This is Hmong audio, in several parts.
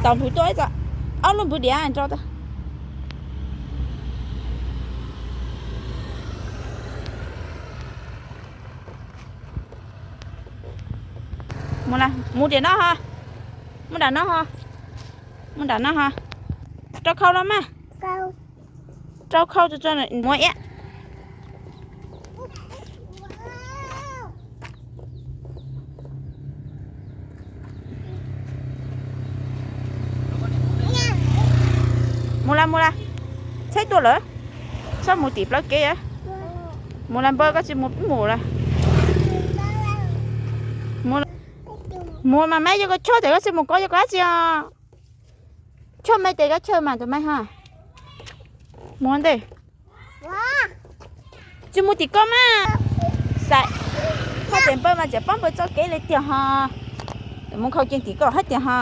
Hlwv tuaj ib txog ob lub npwv diav nrog tau. Mus tiam no ho, mus nram no ho, mus nram no ho. Rau khau los mas. Rau khau tso tso, muab iab. Mus las mus las, txheb tuaj lawm. Txhob mus tim plawv kev. Mus las npawg, koj tsis mus peb mus las. Mus mas meb, yog koj choj ces koj tsis mus kov yog koj dab tsi os. Choj meb ces koj chaw mas tus meb ha. Mus ntej. Tsis mus tim koj mas. Xav hais tias npawg mas tseem paub npawg txoj kev li tiag ho. Mus khau ceev tim koj hais tias ho.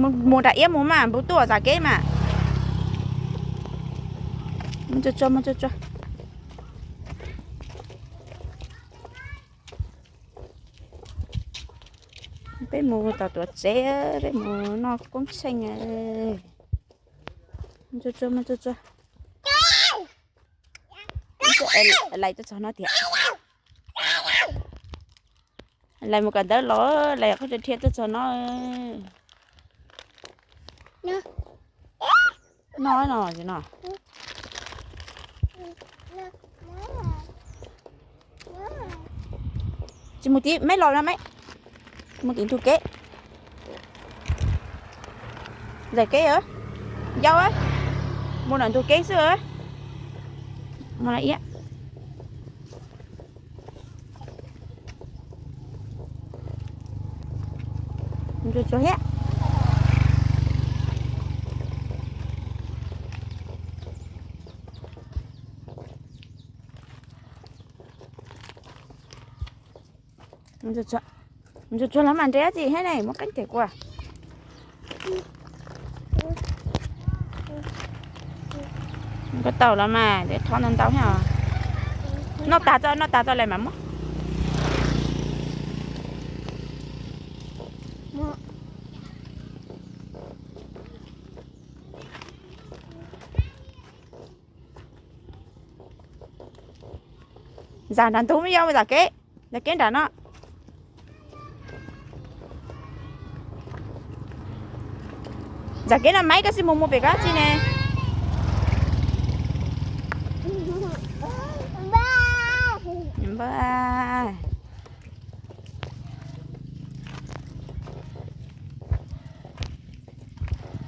Mus nram iab mus mas npawg tuaj txoj kev mas. Mus tso tso, mus tso tso. Peb mus tom tuav tsev, peb mus noj koob tsheej. Mus tso tso, mus tso tso. Lais tuaj txog no tiag. Lais mus kawm ntawv los, lais qhov dhia tuaj txog no. No no no. Tsis mus tim meb los no meb. Mus tim ntug kev. Ntxais kev, yau, mus nram ntug kev xwb. Mus no iab. Tsuag tsuag thiab. Tsuag tsuag los mas nrhiav dab tsi thiab ne, muab qeeb cem kuv. Koj tau los mas, thov ntau ntau thiab os. Noj tas tso, noj tas tso lawm mas muab. Ntxas nram ntug me, yau ntxas kev, ntxas kev nram no. Ntxas kev no maiv, koj xij mus mus pem koj dab tsi ne?